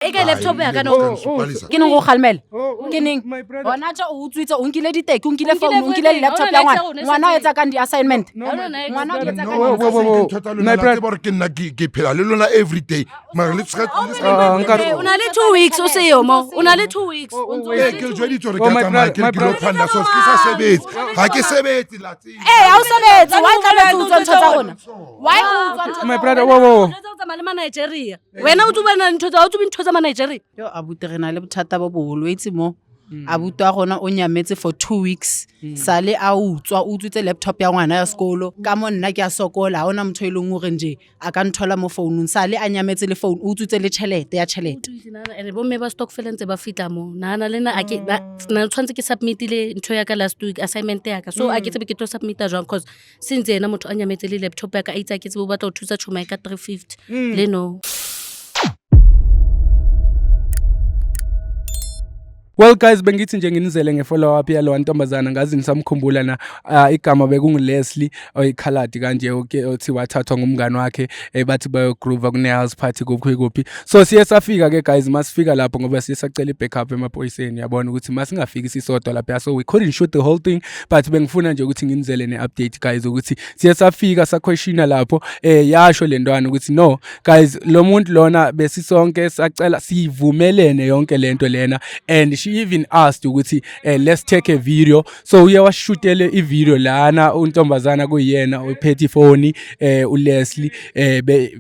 E kae laptop ya ka no? Ke neng go kgalemela? Ke neng? My brother. Gona tje o utswitse, o nkile diteki, o nkile O nkile phone, o nkile everything. laptop Ha ya ona ngwana. le Ngwana o etsa kang di-assignment? No, Ha my- ona le Ngwana o di etsa No, kang whoa, whoa, di-assignment? whoa. Ntho tsa My lona la brother- tseba hore ke nna ke phela le lona every day mara le Ah, nka- O na le 2 weeks o seyo mo. O na le 2 weeks. Oh, O ntse o wait. na Ee, le ke le 2 weeks. jweditse hore Oh, ke a my tsamaya brother- ke my re ke lo brother- phanda so ke sa sebetse ga ke sebetse la tseba. Ee, ha o sebetse. Why tlametse o utswa ntho tsa rona? Why o utswa ntho tsa My rona? brother, whoa, whoa, whoa. O tsamaya le ma-Nigeria. Wena o tsubana ntho tsa, o tsubi ntho tsa ma-Nigeria. Yo abuti re na le bothata bo boholo itse mo. Abuti wa rona o nyametse for 2 weeks. Sale a utswa, o utswitse laptop ya ngwana ya sekolo. Ka mo nna ke a sokola, ha hona motho e leng hore nje a ka nthola mo founung. Sale a nyametse le phone, o utswitse le tjhelete ya tjhelete. Ene bomme ba stokvel ntse ba fihla mo. Nahana le nna a ke na tshwanetse ke submit-ile ntho ya ka last week, assignment ya ka. So a ke tsebe ke tlo submit-a jwang, cause since yena motho a nyametse le laptop ya ka, a itse a ke tsebe o batla ho thusa tjhoma ya ka 350 le no. Well guys, bengithi nje nginizele nge-follow up yalo ntombazana, ngazi nisamkhumbula na. Igama bekungu-Leslie oyikhaladi kanje, othi wathathwa ngumngani wakhe, bathi bayogroova kune-house party kuphi kuphi. So siye safika ke guys, masifika lapho ngoba siye sacela i-backup emaphoyiseni, yabona ukuthi masingafiki sisodwa lapha, so we couldn't shoot the whole thing, but bengifuna nje ukuthi nginizele ne-update guys ukuthi siye safika saquestiona lapho, yasho le ntwana ukuthi no guys, lo muntu lona besisonke sacela sivumelene yonke lento lena, and she even asked ukuthi let's take a video. So uye washutele i-video lana untombazana kuyena uphethe ifoni, uLeslie,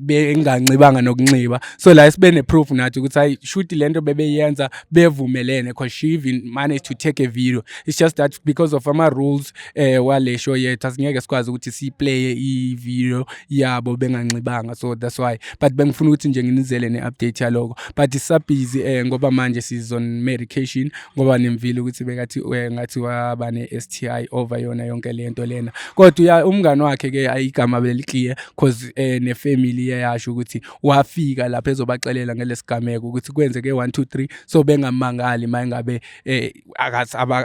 bengancibanga nokunxiba. So la sibe ne-proof nathi ukuthi hayi, shoot lento bebeyenza bevumelene, because she even managed to take a video. It's just that because of ama rules wale show yethu, asingeke sikwazi ukuthi siyiplaye i-video yabo benganxibanga, so that's why. But bengifuna ukuthi nje nginizele ne-update yaloko, but isabhizi ngoba manje siz on medication, ngoba nimvile ukuthi bekathi ngathi waba ne-STI over yona yonke lento lena. Kodwa umngani wakhe ke ayigama belikliye, cause nefamily iyayasho ukuthi wafika lapha ezobaxelela ngelesigameko ukuthi kwenzeke 1 2 3, so bengamangali mayingabe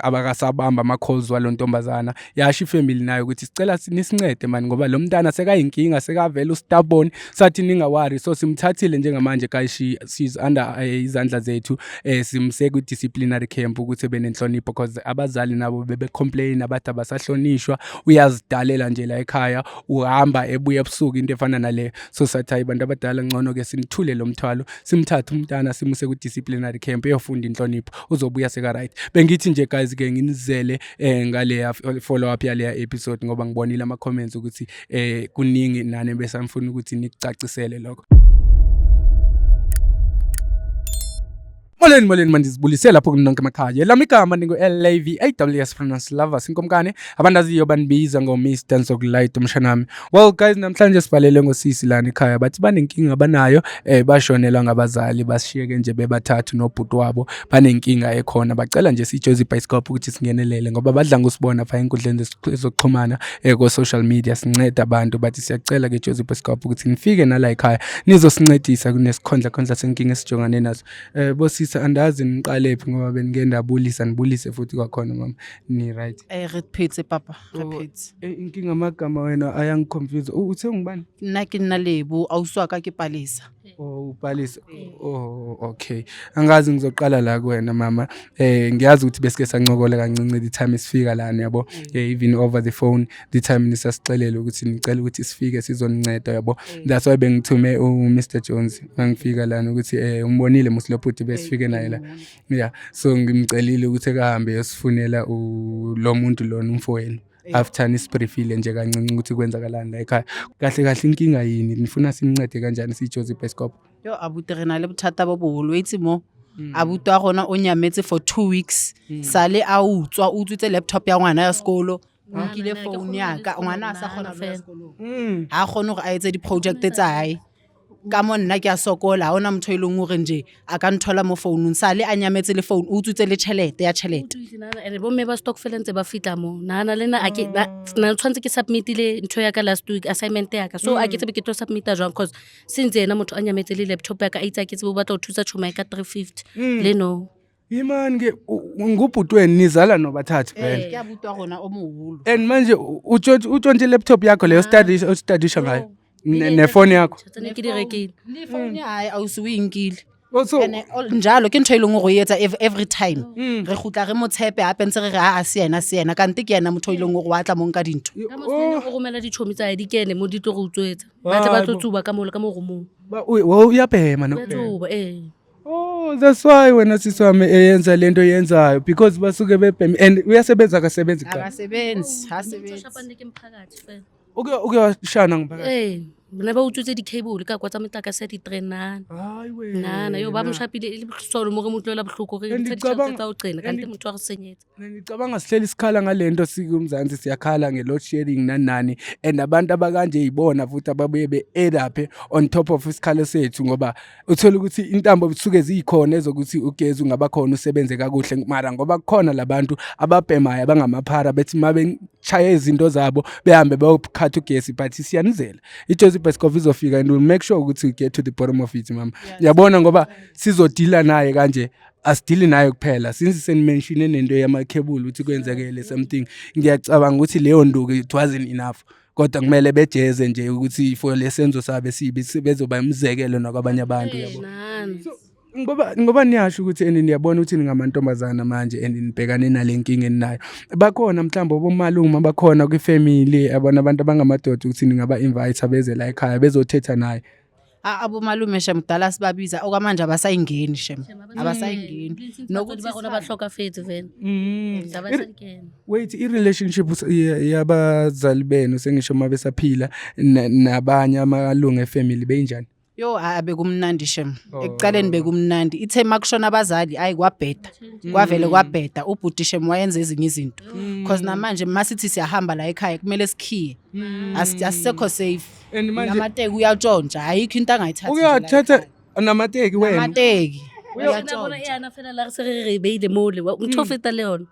abakasabamba ama-calls walo ntombazana. Yasho ifamily nayo ukuthi sicela nisincede mani, ngoba lo mntana sekayinkinga, sekavele ustabon. Sathi ningawari, so simthathile njengamanje guys, she's under izandla zethu, simse kwi-disciplinary camp ukuthi ebe nenhlonipho, because abazali nabo bebe-complain, abathi abasahlonishwa, uyazidalela nje la ekhaya, uhamba ebuya ebusuku, into efana naleyo. So sathi hayi bantu abadala, ngcono-ke sinithule lo mthwalo, simthathe umntana simuse kwi-disciplinary camp eyofunda inhlonipho, uzobuya seka-right. Bengithi nje guys ke nginizele ngaleya follow up yaleya episode, ngoba ngibonile ama-comments ukuthi kuningi nani besamfuna ukuthi nikucacisele lokho. Molweni molweni, mandizibulise lapho kunonke emakhaya. Lami igama ningu-L A V A W S pronounce Lovers Inkomkane, abandaziyo bandibiza ngo-Mr Nzokulight umshanami. Well guys, namhlanje sivalele ngosisi lana ekhaya, bathi banenkinga abanayo, bashonelwa ngabazali, basishiyeke nje bebathathu nobhuti wabo, banenkinga ekhona, bacela nje sijozi bioscope ukuthi singenelele, ngoba badla ngosibona pha enkundleni zokuxhumana, ko-social media sinceda abantu. Bathi siyacela ke Jozi Bioscope ukuthi nifike nala ekhaya nizosincedisa kunesikhondla khondla senkinga esijongane naso. Bosisa, andazi niqalephi ngoba benike ndabulisa, nibulise futhi kwakhona mama, ni right? Re phetse papa, re Oh, phetse. Inkinga amagama wena ayangiconfuse. Uthe ungubani? Nna ke nna Lebo, ausi wa ka ke Palesa. Oh, uPalesa. Oh, okay. Angazi ngizoqala la kuwena mama. Ngiyazi ukuthi besike sancokola kancinci the time sifika lana, yabo. Even over the phone the time nisasixelela ukuthi nicela ukuthi sifike sizoninceda, yabo. That's why bengithume u Mr Jones mangifika lana ukuthi umbonile musilophuti besifike naye la. Yeah, so ngimcelile ukuthi ekahambe yosifunela lo muntu lona umfowenu. After nisibriefile nje kancinci ukuthi kwenzakalani la ekhaya. Kahle kahle inkinga yini? Nifuna simncede kanjani sijozi Bioscope? Yo abuti re na le bothata bo boholo itse mo. Abuti wa rona o nyametse for 2 weeks. Sale a utswa, o utswitse laptop ya ngwana ya sekolo. O nkile phone ya ka, ngwana a sa kgona ho ya sekolong. Ha kgone hore a etse di-project tsa hae. Ka mo nna ke a sokola, ha hona motho e leng hore nje a ka nthola mo founung. Sale a nyametse le phone, o utswitse le tjhelete ya tjhelete. Ene bomme ba stokvel ntse ba fihla mo. Nahana le nna a ke na tshwanetse ke submit-ile ntho ya ka last week, assignment ya ka. So a ke tsebe ke tlo submit-a jwang, cause since yena motho a nyametse le laptop ya ka, a itse a ke tsebe o batla ho thusa tjhoma ya ka 350 le no. Yimani ke ngubhuti wenu, nizala nobathathu vele. Ke abuti wa rona o moholo. And manje utshontshe laptop yakho leyo study ostudisha ngayo. Nefoni yakho. Tjhe, tsene ke di rekile. Le phone ya hae ausi o e nkile. Oh, so Ene, njalo ke ntho e leng gore o e etsa every time re gutla re mo tshepe gape ntse re re a se yena, se yena, kante ke yena motho e leng gore wa tla mo nka dintho. Ka mo o romela ditšhomi tsa di kene mo di tlo go utswetsa, ba tle ba tlo tsuba ka mole ka mo romong. Uyabhema Ba tsuba, ee. Oh, that's why wena sisi wami eyenza lento yenzayo, because basuke bebhema and uyasebenza, akasebenzi cha? Akasebenzi, ha sebetse. Shapane ke mphakathi fela. Uke washana ngomphakathi? Ee, bana ba utswetse di-cable ka kwa tsa motlakase ya di-train nana. Hayi wena. Nana yo ba mo shapile e le solo mo re mo utlwela bohloko, re And ntsha ditjhelete tsa ho qena kante motho wa re senyetsa. Ngicabanga sihleli sikhala ngalento sikumzansi, siyakhala nge-load shedding nani nani, and abantu abakanje yibona futhi ababuye be-add up on top of isikhalo sethu, ngoba uthola ukuthi intambo zisuke ziyikhona ezokuthi ugesi ungaba khona usebenze kakuhle, mara ngoba kukhona labantu ababhemayo abangamaphara bethi uma bechaya izinto zabo behambe bayokhatha ugesi. But siyanizela, iJozi Bioscope izofika and we'll make sure ukuthi we get to the bottom of it, mama, yabona, ngoba sizodila naye kanje, asidili naye kuphela. Since seni-mentione nento yamakhebuli ukuthi kwenzekele something, ngiyacabanga ukuthi leyo nduku it wasn't enough, kodwa kumele bejeze nje ukuthi for lesenzo sabe sibi bezoba imizekelo nakwabanye abantu, yabo. Nana. Ngoba niyasho ukuthi and niyabona ukuthi ningamantombazana manje and nibhekane nale nkinga eninayo, bakhona mhlawumbe obomalume abakhona kwi-family, yabona, abantu abangamadoda ukuthi ningaba-invite beze la ekhaya bezothetha naye? Abomalume shem, kudala sibabiza, okwamanje abasayingeni shem, abasayingeni. Nokuthi ba rona ba hlokafetse vele. Tsa ba sa di kena. Wait, i-relationship yabazali benu, sengisho uma besaphila, nabanye amalungu e-family beyinjani? Yo, a bekumnandi shem, ekuqaleni bekumnandi. Ithe makushona abazali, ayi, kwabheda, kwavele kwabheda. Ubhuti shem wayenza ezinye izinto, cause namanje masithi siyahamba la ekhaya kumele sikhiye. Asisekho safe. And manje Namateki uyatshontsha, ayikho into angayithathi nje la uyathatha ekhaya. namateki wena? Namateki. Rona bona yana fela la re se re beile mole ntho o feta le yona.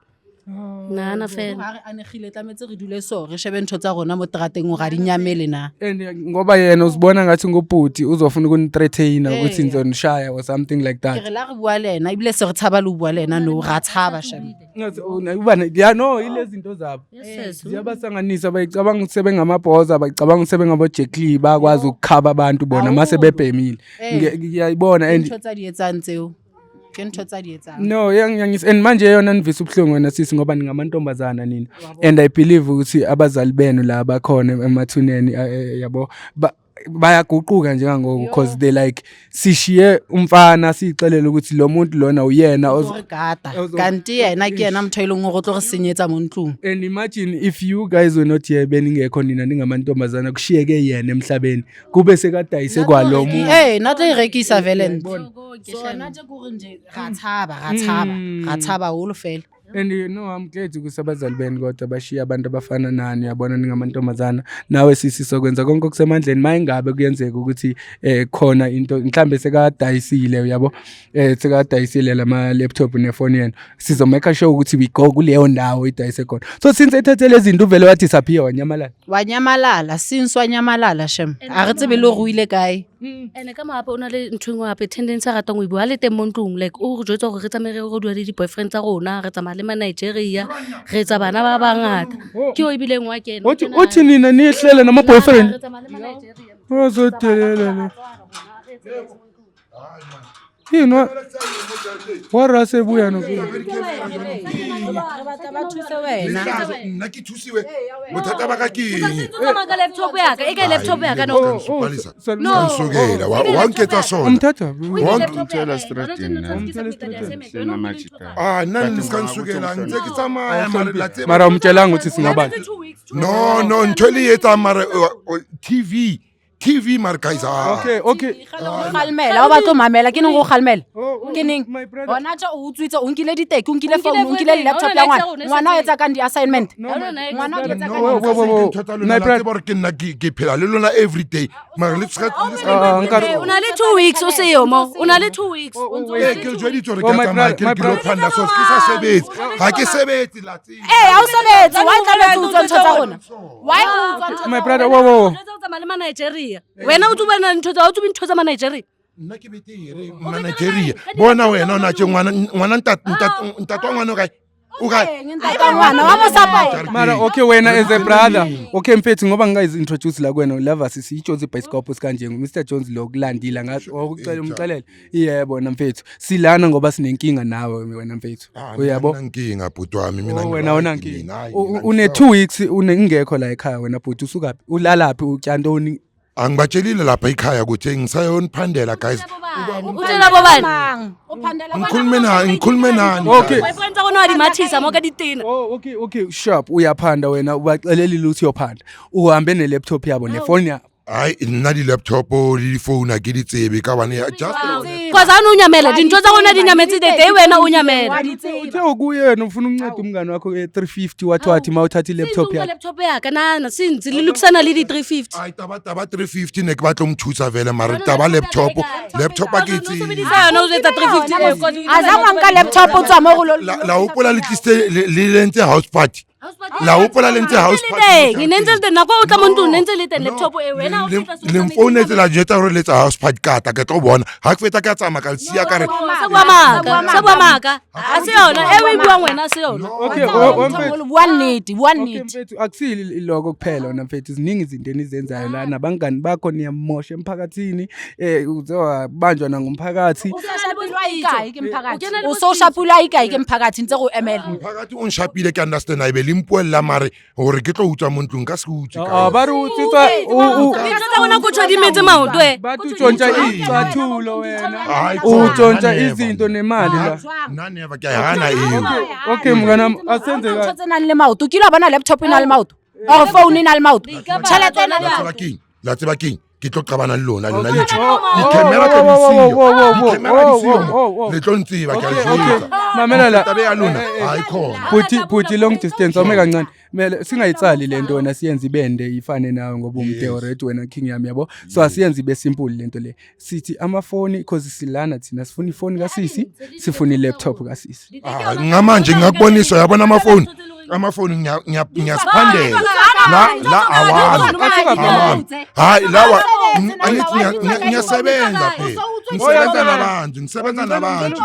Nahana fela. Ha re anegile, tlametse re dule so re shebe ntho tsa rona mo terateng gore a di nyamele na. And ngoba yena uzibona ngathi ngubhuti, uzofuna ukuni-threatena ukuthi nizonishaya or something like Ke that. re la re bua le ena, ebile se re tshaba le ho bua le ena, no, ra tshaba shem. Ngathi, oh, uba ya no, ilezi zinto zabo Yes. ziyabasanganisa. Bayicabanga ukuthi sebengamabhoza, bayicabanga ukuthi sebengabo-Jack Lee, bayakwazi ukukhaba abantu bona mase bebhemile. Ngiyayibona Ke and ntho tsa di etsang tseo, ke ntho tsa di etsang. No, and manje yona nivisa ubuhlungu wena sisi, ngoba ningamantombazana nina, and I believe ukuthi abazali benu la bakhona emathuneni, yabo, bayaguquka njengangoku because they like sishiye umfana siyixelele ukuthi lo muntu lona uyena Tlo re gata, kante yena ke yena motho e leng gore o tlo re senyetsa mo ntlong. And imagine if you guys were not here, beningekho nina ningamantombazana, kushiyeke yena emhlabeni kube sekadayise kwalo muntu. Ee, nna tlo e rekisa vele ntlo sona tje, kore nje ra tshaba, ra tshaba, ra tshaba haholo fela. And you know, I'm glad ukuthi abazali benu kodwa bashiya abantu abafana nani, yabona, ningamantombazana. Nawe sisi, sokwenza konke okusemandleni uma ingabe kuyenzeka ukuthi khona into mhlambe sekadayisile, uyabo, sekadayisile lama laptop nefoni yenu, sizo-make sure ukuthi we go kuleyo ndawo idayise khona. So since ethathe lezi zinto, uvele wa-disappear, wanyamalala? Wa nyamalala, since wa nyamalala shem, a re tsebe le gore o ile kae. Ene ka mo gape o na le ntho e nngwe gape, tendency a ratang go e bua, ha le teng mo ntlong, like o re jwetsa gore re tsamaye re go dua le di-boyfriend tsa rona, re tsamaya le ma-Nigeria, re etsa bana ba bangata, ke yo ebileng wa kena. Uthi nina nihlele nama-boyfriend? Re tsamaya le ma-Nigeria. Ozodelela lo yini warasebuya nokuya. Re batla ba thuse wena. Nna ke thusiwe, bothata ba ka ke eng? O tsamaya ka laptop yaka, e kae laptop yaka? No. No. Nsokela wa nketsa sona. Umthatha. Umthola estradini senamajita. Ah, nna le ska nsokela, ntse ke tsamaya mare la tseba. Mara umtshelanga ukuthi singabani? No, ntho e le e etsang mare TV TV mare guys, ah. Okay. Kgalemela, o batlo mamela, ke neng go kgalemela? Oh, Ke neng? My brother. Gona tje o utswitse, o nkile diteki, o nkile O nkile phone, o nkile everything. laptop Ha ya ona ngwana. le Ngwana o etsa kang di-assignment? Ngwana o di etsa No, kang Whoa, whoa, whoa, whoa. ntho tsa lona My la brother. tseba gore ke nna ke phela le lona every day, mare le Ah, O na le 2 weeks o seyo mo, o na le 2 weeks. Ee, ke le jweditse gore Oh, ke a my tsamaya, brother, ke my ke lo brother. phanda so ke sa sebetse, ga ke sebetse la tseba. Ee, ha o sebetse, why tlametse o utswa ntho tsa rona? Why o utswa ntho? My brother, whoa, whoa, whoa. O tsamaya le ma-Nigeria, wena o tsubana ntho tsa, o tsubi ntho tsa ma-Nigeria. Nna ke betere ma Nigeria, bona wena o na tje ngwana ntate wa ngwana o kae? O kae? Ntata ngwana wa mo support. Mara okay wena as a brother, okay mfethu, ngoba ngikayizi-introduce la kuwena, lava sisiyijozi ibhayisikobho sikanje, Mr Jones lo kulandile ngathi okucela umxelele. Yebo na mfethu, silana ngoba sinenkinga nawe wena mfethu. Ah, Uyabo? Nginankinga bhuti wami mina. Oh, wena ngi-right awunankinga. mina, hayi, mina Une 2 weeks une ingekho la ekhaya wena bhuti, usukaphi, ulalaphi, utya ntoni? Angibatshelile lapha ekhaya ukuthi ngisayoniphandela, guys. Utshela bobani? Ngikhulume nani? Ngikhulume nani? Okay. Guys? Boyfriend tsa rona wa di mathisa mo ka ditena. Oh, okay, sharp, uyaphanda wena, ubaxelelile ukuthi uyophanda, uhambe ne-laptop yabo nefoni yabo. Hayi, nna di-laptop le di-phone ha ke di tsebe ka bane just Cause ha o nyamela, dintho tsa rona di nyametse the day wena o nyamela. Uthe ukuyena ufuna ukunceda umngane wakho e-350, wathi ma uthatha i-laptop yakhe. Laptop ya ka nana since le lokisana le di 350. Ai, taba 350 ne ke batla mo thusa vele, mare taba laptop ha ke e tsebe. Sebedisa yona o etsa 350 eo, 'cause A za wa nka laptop o tswa mo go lo. La hopola le tlisitse le lentse house party? La hopola le ntse house party? Teng ne ntse le teng nako o tla mo ntlong, ne ntse le teng laptop e wena o Le fihla le mfounetse la njwetsa hore le etsa house party, ka tla ke tlo bona. Ha ke fetsa ka tsamaya ka le siya ka re Se bua maaka, se bua maaka, a se yona e o e buang wena, a se yona. Okay, o mfethu. Bua nnete, bua Okay, nnete. mfethu, akusile iloko kuphela wena mfethu, ziningi izinto enizenzayo lana, abangani bakho niyamosha emphakathini, uze wabanjwa nangumphakathi. O so shapilwa ikae ke mphakathi ntse go emela? Mphakathi o nshapile, ke understand, a be le mpuella, mare hore ke tlo utswa mo ntlong ka se utswe. Ah, ba re utswetswa Dintho tsa rona ko tjho di metse maoto e. Bathi utshontsha iy'cathulo wena. Hayi, khona, Utshontsha nna never. izinto nemali la. Nna never, ke a e hana eo. Okay mnganami, asenze Ntho kahle. tse nang le maoto, o kile wa bona laptop e na le maoto or phone e na le maoto? Tšhelete e na le La tseba keng? La tseba keng? Ke tlo qabana le lona, lona Okay. le tjho. Oh, Di-camera oh, tlo di oh, siyo. oh, oh, oh, Di-camera di oh, siyo mo. oh, oh. Le tlo ntseba, ke a le Okay. jwetsa. Mamela la. Taba ya lona Eh, eh, eh. hayi khona. Bhuti, bhuti, long distance awume kancane. Mele singayitsali lento wena, siyenze ibende ifane nawe ngoba umde already wena, king yami, yabo. So asiyenze ibe simple lento le. Sithi amafoni, cause silana thina sifuna ifoni kasisi, sifuna i-laptop kasisi. Ah, ngamanje ngingakubonisa, uyabona amafoni ngiyasiphandela la awami, awami, hayi lawa. Angithi ngiyasebenza phela, ngisebenza nabantu, ngisebenza nabantu.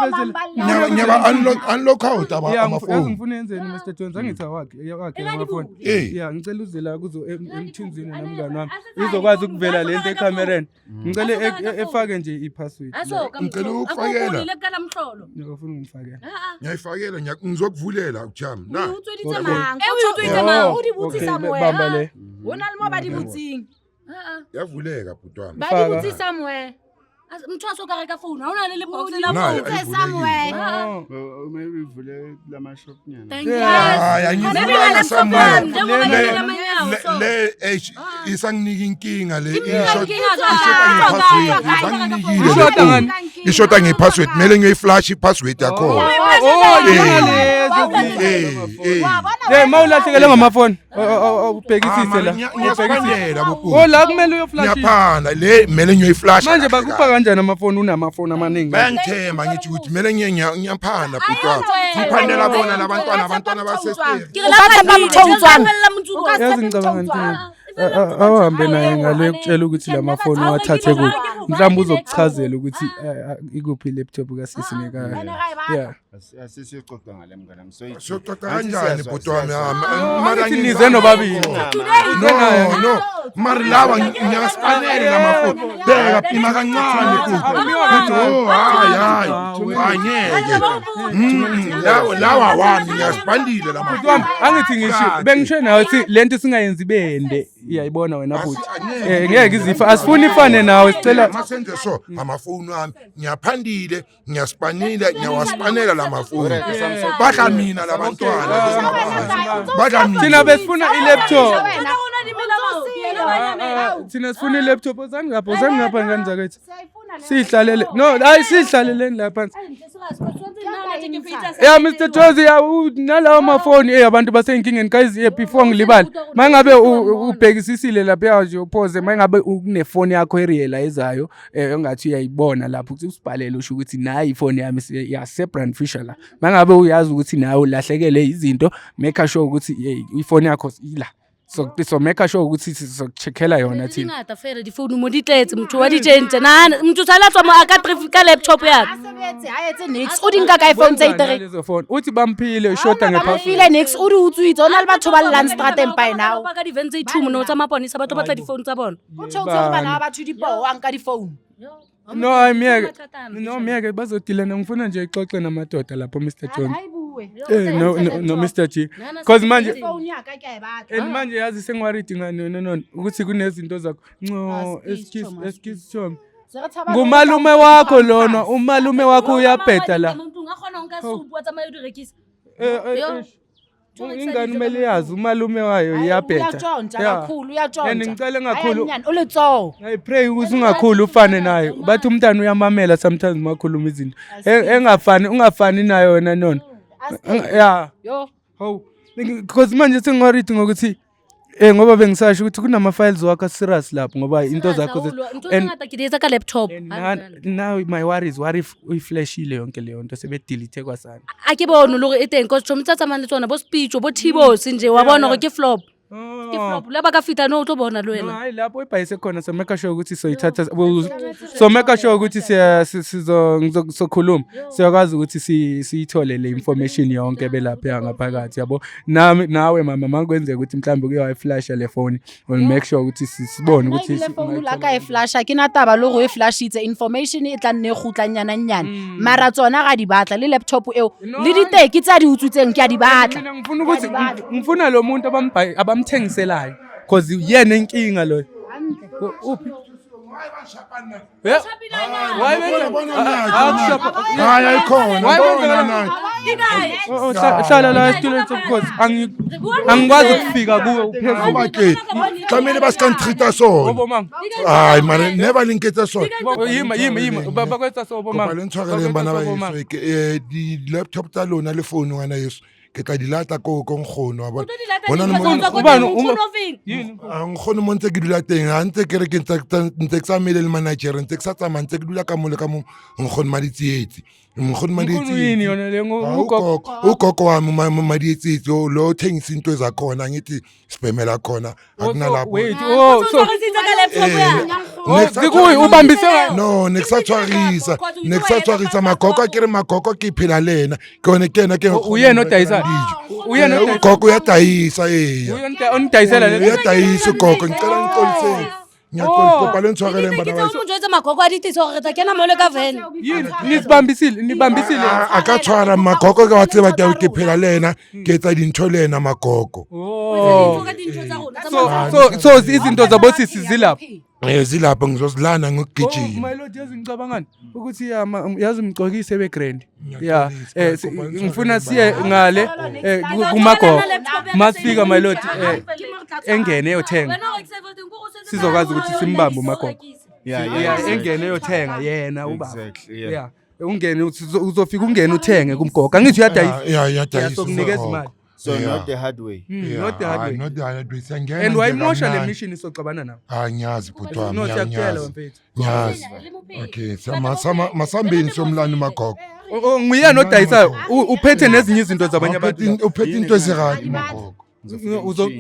Ngiyaba unlock out Yeah, yazi amafoni. ngifuna yenzeni, Mr Jones, angithi awakhe awakhe amafoni. Eh. Yeah, ngicela uze la kuzo emthunzini nomngani wami. Izokwazi ukuvela lento ekamereni. Ngicela efake nje i-password. Ngicela ukufakela. Ngiyafuna ungifakela. Ngiyayifakela, ngizokuvulela ujam na. Oh, okay, bamba le. Ho na le mo ba di butseng. Yavuleka bhuti wami. Ba di Faka. butse somewhere. Motho a so ka reka phone ha o na le lebox la Nayi, phone. ayivulekile. Oh. Maybe uvule lama-shop nyana. Hayi, angivulanga somewhere. Njengoba ngena amanyawo, so. Le eish, isanginika inkinga le. inkinga Ishoda nge-password, isanginikile le Ishoda phone. ngani? Ishoda nge-password, kumele ngiyoyiflash i-password yakhona. Oh, Eh. njengalezo. Eh, eh. Hey, mawulahlekelwe ngamafoni, ubhekisise la. Ngiyasiphandela bhuti. Oh, la kumele uyoflash. Ngiyaphanda le, kumele ngiyoyiflash. Manje bakupha kanjani amafoni unamafoni amaningi? Bayangithemba, ngithi ukuthi kumele ngiye ngiyaphanda bhuti wami, ngiphandela bona labantwana, abantwana basesteri. Ke re la O ka tshepa motho o utswang? Yazi ngicabanga ukuthi awuhambe naye ngale kutshela ukuthi la mafoni uwathathe kuphi. Mhlawumbe uzokuchazela ukuthi ikuphi i-laptop kasisi neka. Yeah. Asisiyoxoxa ngale mngane. Siyoxoxa kanjani bhuti wami? Mara Angithi nize nobabili. No, mara lawa ngiyasipanele lamafoni, bheka, pima kancane bhuti. Bhuti, oh, hayi, hayi, angeke. Lawa wami, ngiyasipandile Bhuti wami, lamafoni. angithi ngisho bengisho nawe ukuthi lento singayenzi bende, iyayibona wena bhuti. Angeke. Eh, ngeke izifa, asifuni ifane nawe, sicela Masenze so, amafoni wami ngiyaphandile, ngiyasipanile, ngiyawasipanela lamafoni. Badla mina labantwana, badla mina. Thina besifuna i-laptop. Thina sifuna i-laptop, ozani ngapha, ozani ngapha, ngane zakwethu. Sihlalele. No, hayi, sihlaleleni la phansi. Yeah, Mr. Jozi, ya nalawo mafoni, abantu baseyinkingeni guys, before ngilibale. Mangabe ubhekisisile lapha nje upause, mangabe unefoni yakho erealizayo engathi uyayibona lapho ukuthi usibhalele usho ukuthi nayi ifoni yami yase Brand Fisher la. Mangabe uyazi ukuthi nawe ulahlekelwe izinto, make sure ukuthi ifoni yakho ila. So make sure ukuthi sizokucheckela yona Di thina. ngata fela difounu mo di tletse, motho wa di tsentse. Nahana motho o sala tswa mo a ka traffic ka laptop ya ka. A sebetse, a etse nix. O di nka kae phone tse itere? Lezo phone uthi bamphile, ushoda Ba nge-password. mofile nix, o di utswitse. O na le batho ba llang strateng by now. Ba ka di-van tse two mono tsa maponesa ba tlo batla difounu tsa bona. O theotse gore bana ba batho dipoo, a nka difounu. No, hayi miyeke, no miyeke, bazodilana. Ngifuna nje ixoxe namadoda lapho, Mr Jones. Bue. No, no, no, Mr G, cause manje Phone ya ka ke a e batla. And manje yazi sengi-worried ngani, no, ukuthi kunezinto zakho nco. Askies, Excuse. Chomi. Excuse, chomi. Se re tshaba Ngumalume wakho lona, umalume wakho uyabheda la. Motho o kgona ho nka soup wa tsamaya o di rekisa. Eh, Yo. eh, ingane kumele yazi umalume wayo iyabheda. Uyatshontsha Yeah. kakhulu, uyatshontsha. And ngicela ngakhulu. Ayi, nyana, o letsoho. I pray ukuthi ungakhuli ufane nayo. Bathi umntana uyamamela sometimes makhuluma izinto. Engafani, ungafani nayo wena nona. Yeah. Yo. Hawu. Because manje sengi-worried ngokuthi ngoba bengisasho ukuthi kunama files wakho serious lapho ngoba into zakho Ntho tse ngata ke di etsa ka laptop. And now my worry is, what if uyiflashile yonke leyo nto, sebedelete kwasana? A ke bone le gore e teng, cause chomi tsa tsamayang le tsona bo speech bo tbos nje wa bona gore ke flop, ke flop le ba ka fihla no o tlo bona le No, wena. hayi, lapho ibhayise khona, so make sure ukuthi soyithatha, so make sure ukuthi siya sizo sokhuluma, siyakwazi ukuthi siyithole le information yonke belapha ngaphakathi, yabo. Nami nawe mama, makwenzeka ukuthi mhlawumbe kuye wayiflasha le phone, we'll make sure ukuthi sibone ukuthi Ebile phone la ka e flasha, ke na taba le go e flashitse, information e tla nne e kgutlanyana-nyana, mara tsona ga di batla le laptop eo No, le diteki tse a di utswitseng ke a di batla. Mina ngifuna ukuthi ngifuna lo muntu abamthengiselayo, cause yena inkinga loyo. Uphi? Yeah. Why Bona, bona nathi, Ah, hayi, ayikhona. Why Bona wenza nathi. Oh, oh, hlala la esitulweni sobukhosi. Angikwazi ukufika kuwe, uphezulu. Ngoba ke tlamehile ba se ka ntreat-a sona. Bobo mama. Hayi mare, never le nketsa sona. Yima, yima, yima. Bakwetsa so bo Kopa mama. le ntshwareleng, bana ba Bakwetsa so bo mama. heso. Di-laptop tsa lona le phone, ngwana yeso, ke tla di lata ko nkgono wa bona. Hona le Ubani? Yini? Ah, nkgono mo ntse ke dula teng, ha ntse ke re ke ntse ke tsamaile le manager, ntse ke sa tsamaya, ntse ke dula ka mo le ka mo nkgono Maditsietsi, nkgono Nkulu Maditsietsi. yini yona le Ah, ugogo? Ugogo wami uMaditsietsi lo othengisa into ezakhona, ngithi sibhemela khona, akunalapho. Wait, oh, so Ne oh, ke sa zikuyi ubambise. No, ne ke sa tshwarisa, ne ke sa tshwarisa magogo. A ke re magogo ke phela le ena, ke yone, ke ena ke Uyena odayisayo? Uyena odayisayo? Ugogo uyadayisa, eya. Uyena onidayisela le? Uyadayisa ugogo. Ngicela ngixoliseni, ngiyaxolisa, kopa le ntshwareleng, bana ba heso. O jwetse magogo a ditisa gore re tla kena mole ka van. Yini? Nisibambisile, nibambisile. A ka tshwara magogo, ke wa tseba, ke phela le ena, ke etsa dintho le ena magogo. Oh. So izinto zabosisi zilapho. Zilapho, ngizozilana Oh, ngokugijima. my lord, yazi ngicabangani ukuthi ya yazi mgcokise begrand. Ya, Ngiyaxolisa, kopa le ngifuna ntshwareleng, siye bana. ngale kumagogo. Masifika, my lord, engene eyothenga. Sizokwazi ukuthi simbambe umagogo. Yeah, Yeah, engene eyothenga yena ubaba. Exactly, yeah. Yeah. Ungene uzofika ungene uthenge kumgogo. Angithi uyadayisa. Ya, uyadayisa Sokunikeza ugogo. imali. So Yeah. not the hard way. Yeah, Not the hard hayi, way. not the hard way. Siyangena And nje wayimosha le kamnandi. mission isoxabana nawe. Hayi, ngiyazi bhuti wami. No, siyakutshela, ngiyazi. mfethu. Ngiyazi. Okay, masambeni siyomlanda umagogo. Oh, nguyena odayisayo. Uphethe nezinye izinto zabanye Uphethe abantu. uphethe into eziradi magogo.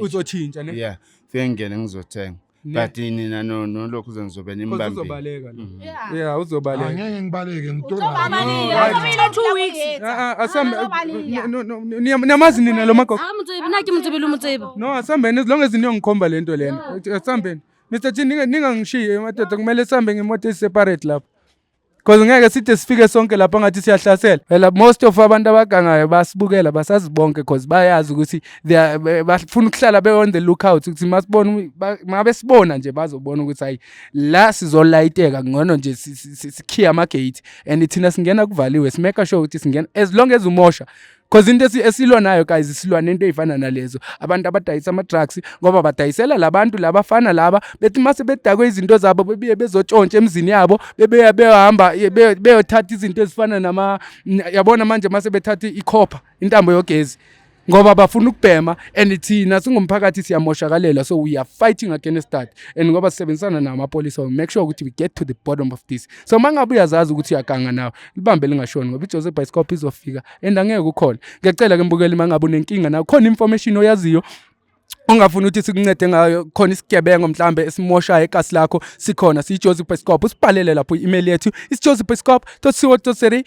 Uzochintsha ne. Yeah. Fike ngingene ngizothenga. Ne. But nina no nolokhu ngizobe Because nimbambile. uzobaleka lo. Yeah, uzobaleka. Angeke ngibaleke ngitona. Ah, ah, asambe. No, no, no, niyamazi nina lo magogo? Nna ke motsebe le motsebe. No, asambeni, as long as niyongikhomba lento lena. Asambeni. Mr. G, ningangishiyi madoda, kumele sihambe ngemoto ezi-separate lapho. Because ngeke side sifike sonke lapha ngathi siyahlasela. Phela most of abantu abagangayo basibukela, basazi bonke, because bayazi ukuthi bafuna ukuhlala be on the lookout ukuthi masibona mabe sibona nje bazobona ukuthi hayi, la sizolayiteka ngcono nje sikhiye ama-gate, and thina singena kuvaliwe, simake sure ukuthi singena as long as umosha, cause into esilwa nayo, guys, silwa nento ey'fana nalezo, abantu abadayisa ama-drugs, ngoba badayisela labantu labafana laba, bethi mase bedakwe izinto zabo bebuye bezotshontsha emzini yabo, bebeya beyohamba beyothatha izinto ezifana nama yabona manje mase bethatha ikhopha, intambo yogezi, ngoba bafuna ukubhema, and thina singumphakathi siyamoshakalelwa. So we are fighting against that, and ngoba sisebenzisana namapolisa, we make sure ukuthi we get to the bottom of this. So uma ngabe uyazazi ukuthi uyaganga nawe, libambe lingashoni, ngoba iJozi Bioscope izofika and angeke ukhole. Ngiyacela ke mbukeli, uma ngabe unenkinga nawe, khona information oyaziyo. Ongafuni ukuthi sikuncede ngayo khona isigebengu mhlambe esimoshayo ekasi lakho, sikhona siyiJozi Bioscope. Usibhalele lapho, i-email yethu isijozibioscope.co.za.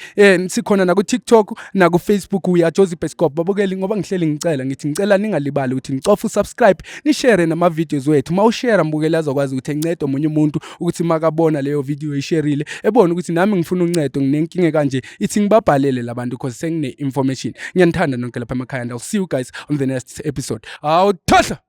Sikhona naku-TikTok, naku-Facebook, uya Jozi Bioscope. Babukeli, ngoba ngihleli ngicela, ngithi ngicela ningalibali ukuthi nicofe usubscribe, nishare nama-videos wethu. Uma ushare, mbukeli, azokwazi ukuthi encede omunye umuntu ukuthi makabona leyo video eyisherile, ebone ukuthi nami ngifuna uncedo, nginenkinga kanje, ithi ngibabhalele labantu cause sengine-information. Ngiyanithanda nonke lapha emakhaya and I'll see you guys on the next episode. Awuthohle.